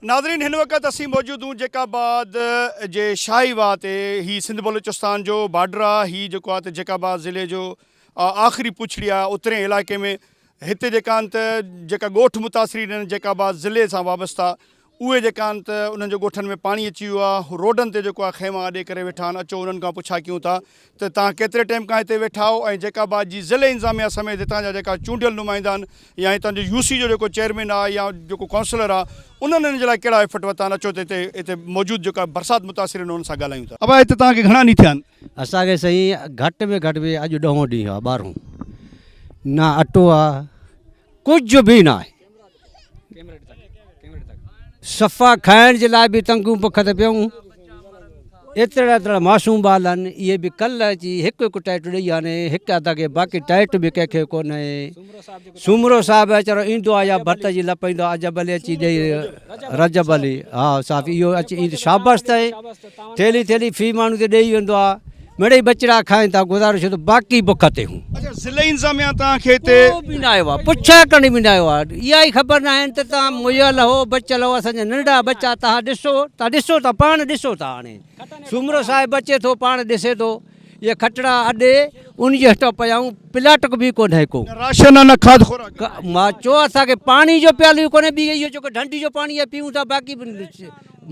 ناظرين هن وقت اسين موجود هون جيڪب آباد جي شاهي واهه تي هي سنڌ بلوچستان جو بارڊر آ هي جيڪو آ ته جيڪب آباد ضلعي جو آخري پڇڙي آ اترين علائقي ۾ هتي جيڪا آهن ته جيڪا ڳوٺ متاثرين آهن جيڪب آباد ضلعي سان وابسته اهي جيڪا آهن ته انهن جو ڳوٺن ۾ پاڻي اچي ويو آهي روڊن تي جيڪو آهي خيما اڏي ڪري ويٺا آهن اچو انهن کان پڇا ڪيون ٿا ته توهان ڪيتري ٽائيم کان هتي ويٺا آهيو ۽ جيڪب آباد جي ضلعي انتظاميا سميت هتان جا جيڪا چونڊيل نمائندا آهن يا هتان جو يو سي جو جيڪو چيئرمين آهي يا جيڪو ڪائونسلر آهي انهن ان جي لاء ڪهڙا ايفرٽ ورتا آهن اچو ته هتي هتي موجود جيڪا برسات متاثر آهن انهن سان ڳالهايون ٿا. ابا هتي توهان کي گهڻا ڏينهن ٿيا آهن؟ اسان کي سائين گهٽ ۾ گهٽ به اڄ ڏهون ڏينهن آهي ٻارهون نه اٽو آهي ڪجهه به ناهي. صفا کائڻ جي لاء به تنگون بک تي پيون. ايترا ايترا معصوم ٻال آهن اهي به ڪلهه اچي هڪ هڪ ٽائيٽ ڏئي ويا آهن هڪ اڌ کي باقي ٽائيٽ به ڪنهن کي ڪونهي. سومرو صاحب ويچارو ايندو آهي يا ڀت جي لپ ايندو آهي عجب علي اچي ڏئي رجب علي ها صاحب اهو اچي شابس اٿئي ٿيلهي ٿيلهي في ماڻهو تي ڏيئي ويندو آ مڙئي ٻچڙا کائين ٿا گذارو ڇو ته باقي بک تي هون. اڇا ضلعي انتظاميا توهان کي هتي. ڪو به نه آيو آ پڇا ڪرڻ به نه آيو آ اها ئي خبر نه آهن ته توهان مئل هو بچيل هو اسان جا ننڍڙا ٻچا توهان ڏسو توهان ڏسو ٿا پاڻ ڏسو ٿا هاڻي سومرو صاحب اچي ٿو پاڻ ڏسي ٿو اهي کٽڙا اڏي ان جي هيٺان پيا آهيون پلاٽڪ به ڪونهي ڪو. نه راشن آ نه کاڌ خوراڪ. مان چيو اسان کي پاڻي جو پيالو ئي ڪونهي ٻي اهو جيڪو ڍنڍي جو پاڻي آهي پيئون ٿا باقي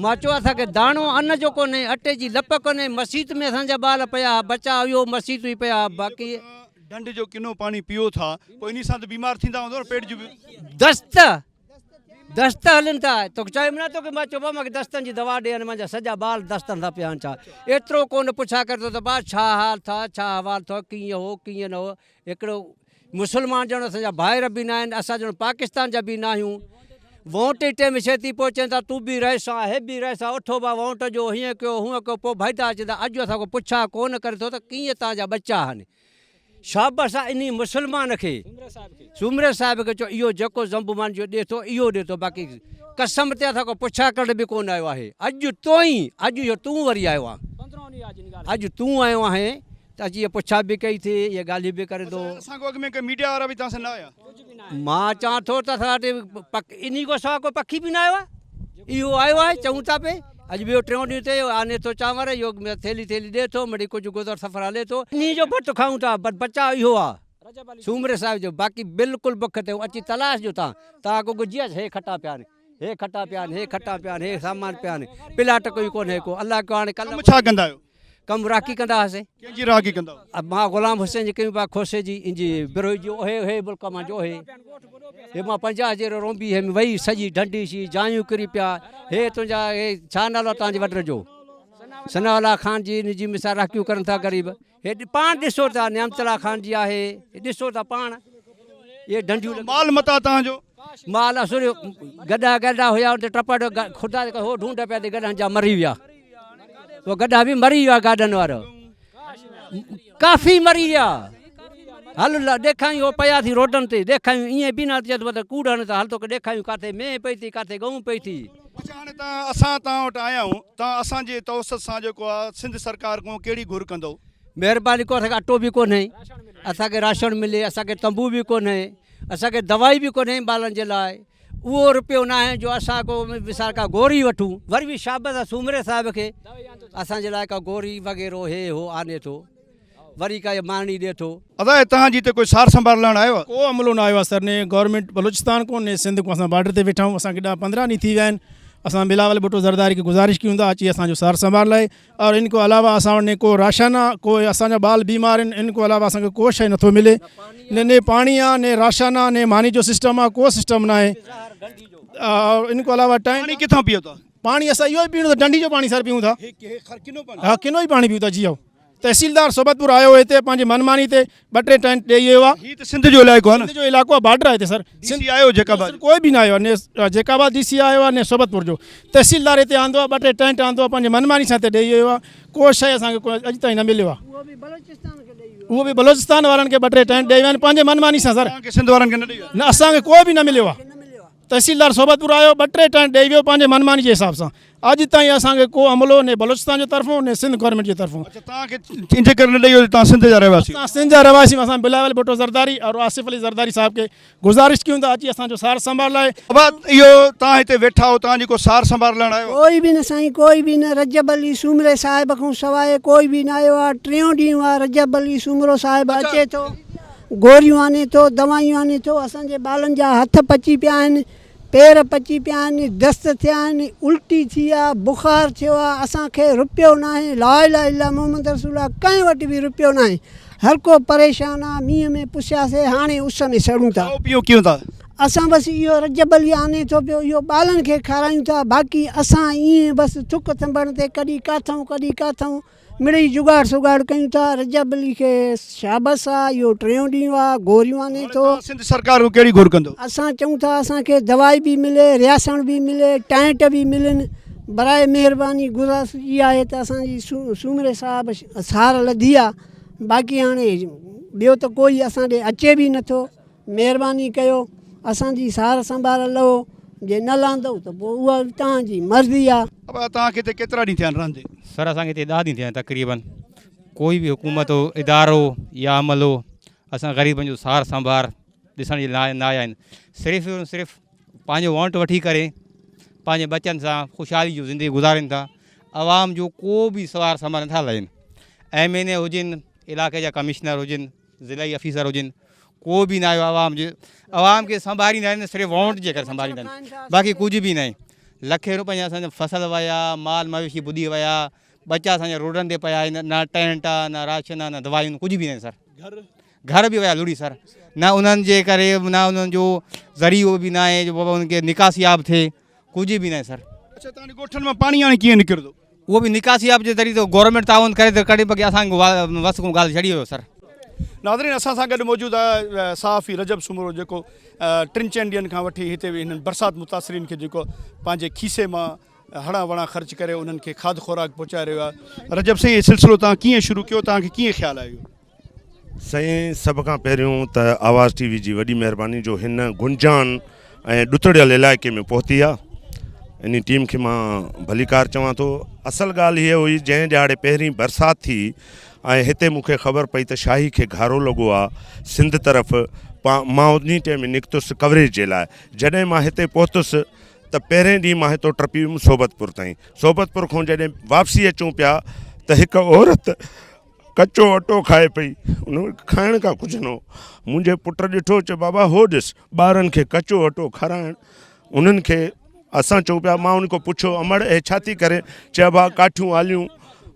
مان چيو اسان کي داڻو ان جو ڪونهي اٽي جي لپ ڪونهي مسيت ۾ اسان جا ٻال پيا ها بچا اهو مسيت ئي پيا ها باقي. ڍنڍ جو ڪنو پاڻي پيئو ٿا پوء انهي سان ته بيمار ٿيندا هوندؤ نه پيٽ جون. دست دست هلن ٿا توکي چيم نه توکي مان چيو بابا مونکي دستن جي دوا ڏي منهنجا سڄا ٻال دستن سان پيا آهن ڇا ايترو ڪونه پڇا ڪري ٿو ته با ڇا حال ٿا ڇا احوال ٿو ڪيئن هو ڪيئن نه هو هڪڙو مسلمان ڄڻ اسان جا ڀائر به نه آهن اسان ڄڻ پاڪستان جا به نه آهيون وونٽ جي ٽيم ڇيتي پوء چون ٿا تون به رئيس آن هي به رئيس آن اٿو با وونٽ جو هيئن ڪيو هونئن ڪيو پوء ڀائيندا اچن ٿا اڄ اسان کان پڇا ڪونه ڪري ٿو ته ڪيئن توهان جا ٻچا آهن شابس آ انهي مسلمان کي سومري صاحب کي چئو اهو جيڪو زنب مان جو ڏي ٿو اهو ڏي ٿو باقي قسم تي اسان کان پڇا ڪرڻ به ڪونه آيو آهي اڄ توئين اڄ اهو تون وري آيو آن اڄ تون آيو آهين ته اچي اها پڇا به ڪئي ٿي اها ڳالهيون به ڪرين ٿو. اسان کان اڳ ۾ ڪي ميڊيا وارا به توهان سان نه آيا. مان چوان ٿو ته اسان وٽ انهي کان سواء ڪو پکي به نه آيو آهي. اهو آيو آهي چئون ٿا پئي اڄ ٻيو ٽيون ڏينهن ٿئي آني ٿو چانور اهو ٿيلهي ٿيلهي ڏي ٿو مڙئي ڪجهه گذر سفر هلي ٿو. انهي جو ڀت کائون ٿا بس بچاء اهو آهي سومري صاحب جو باقي بلڪل بک تي اچي تلاش جو تان تان ڪو ڳجهي هي کٽا پيا آهن هي کٽا پيا آهن هي کٽا پيا آهن هي سامان پيا آهن پلاٽ ڪوئي ڪونهي ڪو الله ڪيو هاڻي ڪم ڇا ڪندا آهيو؟ ڪم راکي ڪندا هئاسين. ڪنهن جي راکي ڪندا هئو؟ مان غلام حسين جي ڪيون پيا کوسي جي ان جي بروهي جي اوهي اوهي ملڪ مان جو هي هي مان 50 جي رونبي هيم وئي سڄي ڍنڍي سي جايون ڪري پيا هي تنهنجا هي ڇا نالو تان جي وڏر جو ثناء الله خان جي ان جي مثال راکيون ڪرن ٿا غريب هي پاڻ ڏسو ٿا نعمت الله خان جي آهي ڏسو ٿا پاڻ اهي ڍنڍيون مال متاع تان جو مال اسر گڏا گڏا هيا اتي ٽپڙ خدا هو ڍونڍ پيا تي گڏهن جا مري ويا اهي گڏها به مري ويا گاڏن وارو ڪافي مري ويا هل ڏيکايون هو پيا ٿي روڊن تي ڏيکايون ائين به نه چئي ته ڪوڙ هڻي ته هل توکي ڏيکايون ڪاٿي مينهن پئي ٿي ڪاٿي ڳئون پئي ٿي. اڇا هاڻي تان اسان تان وٽ آيا آهيون تان اسان جي توسط سان جيڪو آ سنڌ سرڪار کان ڪهڙي گهر ڪندؤ. مهرباني ڪو اسان کي اٽو به ڪونهي اسان کي راشن ملي اسان کي تنبو به ڪونهي اسان کي دوائي به ڪونهي ٻارن جي لاء اهو رپيو ناهي جو اسان ڪو مثال ڪا گوري وٺون وري به شابس آ سومري صاحب کي اسان جي لاء ڪا گوري وغيرو هي هو آني ٿو وري ڪا ماني ڏي ٿو. ادا هتان جي ته ڪوئي سار سنڀار لهڻ آيو آ؟ ڪو عملو نه آيو آ سر ني گورنمينٽ بلوچستان ڪو ني سنڌ ڪو اسان بارڊر تي ويٺا آهيون اسان کي ڏهه پندرهن ڏينهن ٿي ويا آهن اسان بلاول ڀٽو زرداري کي گذارش ڪيون ٿا اچي اسان جو سار سنڀار لهي اور ان کو علاوه اسان وٽ ني ڪو راشن آ ڪو اسان جا ٻال بيمار آهن ان کو علاوه اسان کي ڪو شي نٿو ملي نه ني پاڻي آ ني راشن آ ني ماني جو سسٽم آ ڪو سسٽم ناهي اور ان کو علاوه ٽائيم پاڻي ڪٿان پيئو ٿا؟ پاڻي اسان اهو ئي پيئون ٿا ڊنڊي جو پاڻي سر پيئون ٿا ها ڪنو ئي پاڻي پيئون ٿا جي هو تحصيلدار صحبت پور آيو هو هتي پنهنجي من ماني تي ٻه ٽي ٽينٽ ڏيئي ويو آ. هي ته سنڌ جو علائقو آ نه. سنڌ جو علائقو آ بارڊر آ هتي سر. ڊي سي آيو جيڪب آباد جو؟ ڪوئي به نه آيو آ ني جيڪب آباد ڊي سي آيو آ ني صحبت پور جو تحصيلدار هتي آندو آ ٻه ٽي ٽينٽ آندو آ پنهنجي من ماني سان هتي ڏيئي ويو آ ڪو شئي اسان کي اڄ تائين نه مليو آ اهو به بلوچستان وارن کي ٻه ٽي ٽينٽ ڏيئي ويا آهن پنهنجي من ماني سان سر. توهان کي سنڌ وارن کي نه ڏيئي ويا؟ نه اسان کي ڪوئي به نه مليو آ. تحصيلدار صحبت پور آيو ٻه ٽي ٽائين ڏئي ويو پنهنجي من ماني جي حساب سان اڄ تائين اسان کي ڪو عملو نه بلوچستان جي طرفون نه سنڌ گورنمينٽ جي طرفون. اڇا توهان کي ان جي ڪري نه ڏئي ويو جو توهان سنڌ جا رهواسي آهيو. اسان سنڌ جا رهواسي آهيون اسان بلاول ڀٽو زرداري اور آصف علي زرداري صاحب کي گذارش ڪيون ٿا اچي اسان جو سار سنڀال لاهي. بابا اهو توهان هتي ويٺا آهيو توهان جي ڪو سار سنڀال لهڻ آيو آهي؟ ڪوئي به نه سائين ڪوئي به نه رجب علي سومري صاحب کان سواء ڪوئي به نه آيو آهي ٽيون ڏينهن آهي رجب علي سومرو صاحب اچي ٿو گوريون آني ٿو دوائيون آني ٿو اسان جي ٻالن جا هٿ پچي پيا آهن پير پچي پيا آهن، دست ٿيا آهن، الٽي ٿي آ، بخار ٿيو آ، اسان کي رپيو ناهي، لا اله الا محمد رسول الله ڪنهن وٽ به رپيو ناهي، هر ڪو پريشان آ، مينهن ۾ پسياسي هاڻي اس ۾ سڙون ٿا. کائو پيئو ڪيئن ٿا؟ اسان بس اهو رجب علي آني ٿو پيو اهو ٻالن کي کارايون ٿا، باقي اسان ائين بس ٿڪ ٿنڀڻ تي ڪڏهن ڪاٿئون ڪڏهن ڪاٿئون مڙئي جڳاڙ سڳاڙ ڪيون ٿا، رجب علي کي شابس آ، اهو ٽيون ڏينهن آ، گوريون آني هاڻي ٿو. توهان سنڌ سرڪار کان ڪهڙي گهر ڪندو؟ اسان چئون ٿا اسان کي دوائي به ملي، رياسڻ به ملي، ٽائنٽ به ملن، براء مهرباني گذارش اها آهي ته اسان جي سومري صاحب سار لڌي آ، باقي هاڻي ٻيو ته ڪوئي اسان ڏي اچي به نٿو. مهرباني ڪيو اسان جي سار سنڀال لهو، جي نه لهندؤ ته پوء اها به توهان جي مرضي آ. ابا توهان کي هتي ڪيترا ڏينهن ٿيا آهن رهندي؟ سر اسان کي هتي ڏهه ڏينهن ٿيا آهن تقريبن ڪوئي به حڪومت ادارو يا عملو اسان غريبن جو سار سنڀار ڏسڻ جي لاء نه آيا آهن صرف ۽ صرف پنهنجو وونٽ وٺي ڪري پنهنجي ٻچن سان خوشحالي جو زندگي گذارين ٿا عوام جو ڪو به سوار سنڀار نٿا لهن ايم اين اي هجن علائقي جا ڪمشنر هجن ضلعي آفيسر هجن ڪو به نه آيو عوام جي عوام کي سنڀاريندا آهن صرف ووٽ جي ڪري سنڀاريندا آهن باقي ڪجهه به ناهي لکين روپين جا اسان جا فصل ويا مال مويشي ٻڏي ويا ٻچا اسان جا روڊن تي پيا آهن نه ٽينٽ آ نه راشن آ نه دوايون ڪجهه به ناهي سر گهر به ويا لڙي سر نه انهن جي ڪري نه انهن جو ذريعو به ناهي جو بابا انهن کي نڪاسي آب ٿئي ڪجهه به ناهي سر. اڇا توهان جي ڳوٺن مان پاڻي هاڻي ڪيئن نڪرندو؟ اهو به نڪاسي آب جي ذريعي ته گورنمينٽ تعاون ڪري ته ڪڍي باقي اسان کي وس کان ڳالهه ڇڏي ويو سر. ناظرين اسان سان گڏ موجود آهي صحافي رجب سومرو جيڪو ٽن چئن ڏينهن کان وٺي هتي هنن برسات متاثرين کي جيڪو پنهنجي کيسي مان هڙان وڙان خرچ ڪري انهن کي کاڌ خوراڪ پهچائي رهيو آهي. رجب سائين هي سلسلو توهان ڪيئن شروع ڪيو توهان کي ڪيئن خيال آيو؟ سائين سڀ کان پهريون ته آواز ٽي وي جي وڏي مهرباني جو هن گنجان ۽ ڏتڙيل علائقي ۾ پهتي آ انهي ٽيم کي مان ڀليڪار چوان ٿو اصل ڳالهه هيء هئي جنهن ڏهاڙي پهرين برسات ٿي ۽ هتي مون کي خبر پئي ته شاهي کي گهارو لڳو آ سنڌ طرف مان انهي ٽيم نڪتس ڪوريج جي لاء جڏهن مان هتي پهتس ته پهرين ڏينهن مان هتو ٽپي ويم صحبت پور تائين صحبت پور کان جڏهن واپسي اچون پيا ته هڪ عورت ڪچو اٽو کائي پئي، ان وٽ کائڻ ڪا ڪجهه نه هو. منهنجي پٽ ڏٺو، چيو بابا هو ڏس ٻارن کي ڪچو اٽو کارائڻ، انهن کي اسان چئون پيا، مان ان کان پڇيو امڙ هي ڇا ٿي ڪرين؟ چي ابا ڪاٺيون آليون،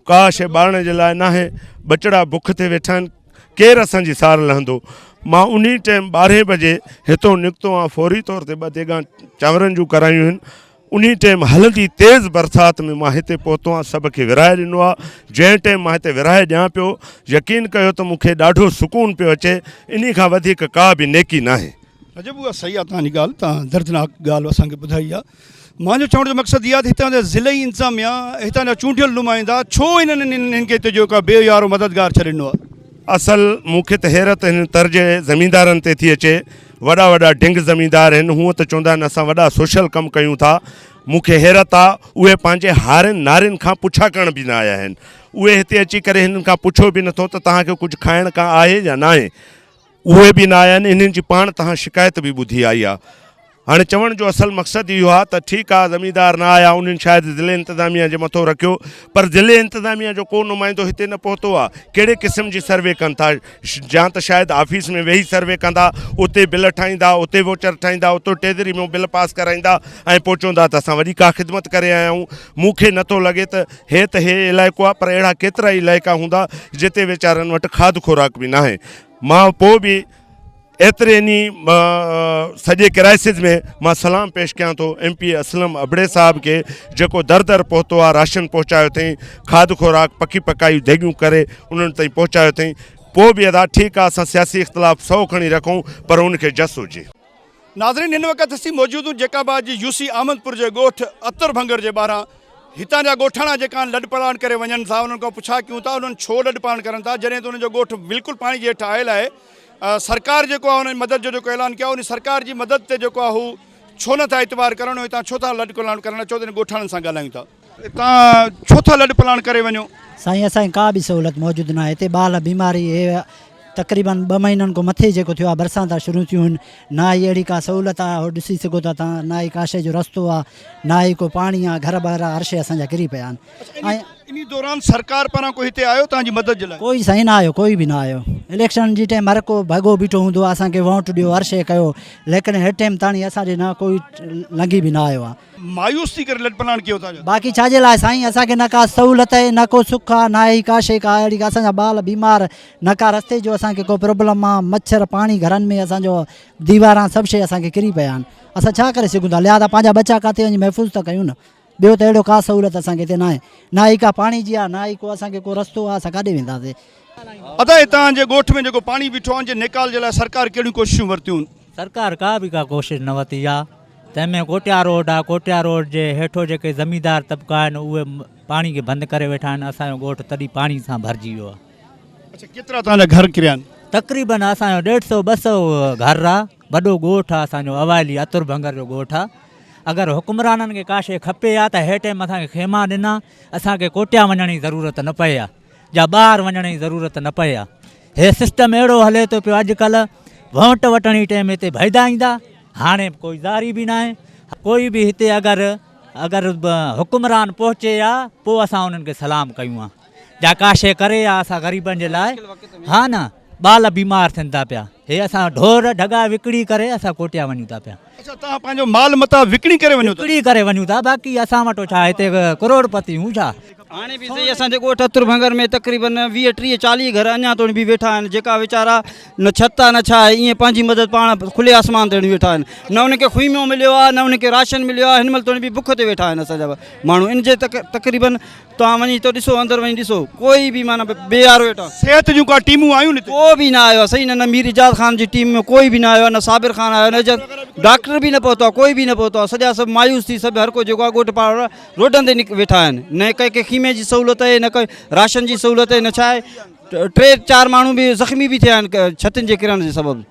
ڪا شيء ٻارڻ جي لاء ناهي، ٻچڙا بک تي ويٺا آهن، ڪير اسان جي سار لهندو؟ مان انهي ٽيم ٻارهين بجي هتو نڪتو آهيان، فوري طور تي ٻه ديڳان چانورن جون ڪرايون هن، انهي ٽيم هلندي تيز برسات ۾ مان هتي پهتو آهيان سڀ کي ورهائي ڏنو آهي جنهن ٽيم مان هتي ورهائي ڏيان پيو يقين ڪيو ته مون کي ڏاڍو سڪون پيو اچي انهي کان وڌيڪ ڪا به نيڪي ناهي. رجب اها صحيح آهي توهان جي ڳالهه توهان دردناڪ ڳالهه اسان کي ٻڌائي آهي مان جو چوڻ جو مقصد اها آهي ته هتان جا ضلعي انتظاميا هتان جا چونڊيل نمائندا ڇو انهن انهن کي هتي جو ڪا بي يارو مددگار ڇڏي ڏنو آهي. اصل مون کي ته حيرت هن تر جي زميندارن تي ٿي اچي وڏا وڏا ڊنگ زميندار آهن، هونء ته چوندا آهن اسان وڏا سوشل ڪم ڪيون ٿا، مون کي حيرت آ اهي پنهنجي هارين نارين کان پڇا ڪرڻ به نه آيا آهن، اهي هتي اچي ڪري هنن کان پڇيو به نٿو ته توهان کي ڪجهه کائڻ کان آهي يا ناهي، اهي به نه آيا آهن، انهن جي پاڻ توهان شڪايت به ٻڌي آئي آ. هاڻي چوڻ جو اصل مقصد اهو آهي ته ٺيڪ آهي زميندار نه آيا انهن شايد ضلعي انتظاميا جي مٿو رکيو پر ضلعي انتظاميا جو ڪو نمائندو هتي نه پهتو آهي ڪهڙي قسم جي سروي ڪن ٿا يا ته شايد آفيس ۾ ويهي سروي ڪندا اتي بل ٺاهيندا اتي ووچر ٺاهيندا اتو ٽيزري ۾ بل پاس ڪرائيندا ۽ پوء چوندا ته اسان وڏي ڪا خدمت ڪري آيا آهيون مون کي نٿو لڳي ته هي ته هي علائقو آهي پر اهڙا ڪيترا ئي علائقا هوندا جتي ويچارن وٽ کاڌ خوراڪ به ناهي مان پوء به ايتري انهي سڄي ڪرائسز ۾ مان سلام پيش ڪيان ٿو ايم پي اي اسلم ابڙي صاحب کي جيڪو در در پهتو آ راشن پهچايو اٿئين کاڌ خوراڪ پڪي پڪائي ديڳيون ڪري انهن تائين پهچايو اٿئين پوء به ادا ٺيڪ آ اسان سياسي اختلاف سو کڻي رکون پر ان کي جس هجي. ناظرين هن وقت اسين موجود هون جيڪب آباد جي يو سي احمدپور جي ڳوٺ عطر ڀنگر جي ٻاهران هتان جا ڳوٺاڻا جيڪا لڏپلاڻ ڪري وڃن ٿا انهن کان پڇا ڪيون ٿا انهن ڇو لڏپلاڻ ڪرن ٿا جڏهن ته انهن جو ڳوٺ بلڪل پاڻي جي هيٺ آيل آهي سرڪار جيڪو آهي ان مدد جو جيڪو اعلان ڪيو آهي ان سرڪار جي مدد تي جيڪو آهي هو ڇو نه ٿا اعتبار ڪرن هتان ڇو ٿا لڏ پلاڻ ڪرڻ اچو ته هن ڳوٺاڻن سان ڳالهايون ٿا. تان ڇو ٿا لڏ پلاڻ ڪري وڃو؟ سائين اسان کي ڪا به سهولت موجود ناهي هتي ٻال بيماري هي تقريبن ٻه مهينن کان مٿي جيڪو ٿيو آهي برسانتا شروع ٿيون آهن نه ئي اهڙي ڪا سهولت آهي هو ڏسي سگهو ٿا تان نه ئي ڪا شي جو رستو آهي نه ئي ڪو پاڻي آهي گهر ٻهر هر شي اسان جا ڪري پيا آهن ۽ انهي دوران سرڪار پاران ڪو هتي آيو توهان جي مدد جي لاء؟ ڪوئي سائين نه آيو ڪوئي به نه آيو اليڪشن جي ٽائيم هر ڪو ڀڳو بيٺو هوندو آهي اسان کي ووٽ ڏيو هر شي ڪيو ليڪن هي ٽائيم تاڻي اسان ڏي نه ڪوئي لنگهي به نه آيو آهي. مايوس ٿي ڪري لڏپلاڻ ڪيو ٿا ڇا؟ باقي ڇا جي لاء سائين اسان کي نه ڪا سهولت آهي نه ڪو سک آ نه ئي ڪا شي ڪا اهڙي ڪا اسان جا ٻال بيمار نه ڪا رستي جو اسان کي ڪو پرابلم آ مڇر پاڻي گهرن ۾ اسان جو ديواران سڀ شي اسان کي ڪري پيا آهن اسان ڇا ڪري سگهون ٿا لهذا پنهنجا ٻچا ڪاٿي وڃي محفوظ ٿا ڪيون نه ٻيو ته اهڙو ڪا سهولت اسان کي هتي ناهي نه ئي ڪا پاڻي جي آ نه ئي ڪو اسان کي ڪو رستو آ اسان ڪاڏي وينداسي. ادا هتان جي ڳوٺ ۾ جيڪو پاڻي بيٺو آ ان جي نيڪال جي لاء سرڪار ڪهڙيون ڪوششون ورتيون؟ سرڪار ڪا به ڪا ڪوشش نه ورتي آ تنهن ۾ ڪوٽيا روڊ آ ڪوٽيا روڊ جي هيٺو جيڪي زميندار طبقا آهن اهي پاڻي کي بند ڪري ويٺا آهن اسان جو ڳوٺ تڏهن پاڻي سان ڀرجي ويو آ. اڇا ڪيترا توهان جا گهر ڪريا آهن؟ تقريبن اسان جو ڏيڍ سو ٻه سو گهر آ وڏو ڳوٺ آ اسان جو اوائلي عطر ڀنگر جو ڳوٺ آ اگر حڪمرانن کي ڪا شيء کپي ها ته هي ٽيم اسان کي خيما ڏنا اسان کي ڪوٽيا وڃڻ جي ضرورت نه پئي ها. جا ٻاهر وڃڻ جي ضرورت نه پئي ها. هي سسٽم اهڙو هلي ٿو پيو اڄڪلهه وونٽ وٺڻ جي ٽيم هتي ڀڄدا ايندا هاڻي ڪوئي زاري به ناهي ڪوئي به هتي اگر اگر حڪمران پهچي ها پوء اسان انهن کي سلام ڪيون ها جا ڪا شيء ڪري ها اسان غريبن جي لاء ها نه ٻال بيمار ٿين ٿا پيا هي اسان ڍور ڍڳا وڪڻي ڪري اسان ڪوٽيا وڃون ٿا پيا. اڇا توهان پنهنجو مال متاع وڪڻي ڪري وڃو ٿا. وڪڻي ڪري وڃون ٿا باقي اسان وٽ ڇا هتي ڪروڙ پتي هون ڇا. هاڻي به سهي اسان جي ڳوٺ اتر ڀنگر ۾ تقريبن 20 30 40 گهر اڃا توڻي به ويٺا آهن جيڪا ويچارا نه ڇت آ نه ڇا آهي ائين پنهنجي مدد پاڻ کلي آسمان تي ويٺا آهن نه انهن کي خيمو مليو آهي نه انهن کي راشن مليو آهي هن مهل توڻي به بک تي ويٺا آهن اسان جا ماڻهو ان جي تقريبن توهان وڃي ٿو ڏسو اندر وڃي ڏسو ڪوئي به معنيٰ بي يارو ويٺا. صحت جون ڪا ٽيمون آيون هتي؟ ڪو به نه آيو آهي سائين نه مير اعجاز خان جي ٽيم ۾ ڪوئي به نه آيو آهي نه صابر خان آيو نه اعجاز ڊاڪٽر به نه پهتو آهي ڪوئي به نه پهتو آهي سڄا سڀ مايوس ٿي سڀ هر ڪو جيڪو آهي ڳوٺ پاڙو روڊن تي ويٺا آهن نه ڪنهن کي خيمي جي سهولت آهي نه ڪنهن راشن جي سهولت آهي نه ڇا آهي ٽي چار ماڻهو به زخمي به ٿيا آهن ڇتين جي ڪرڻ جي سبب.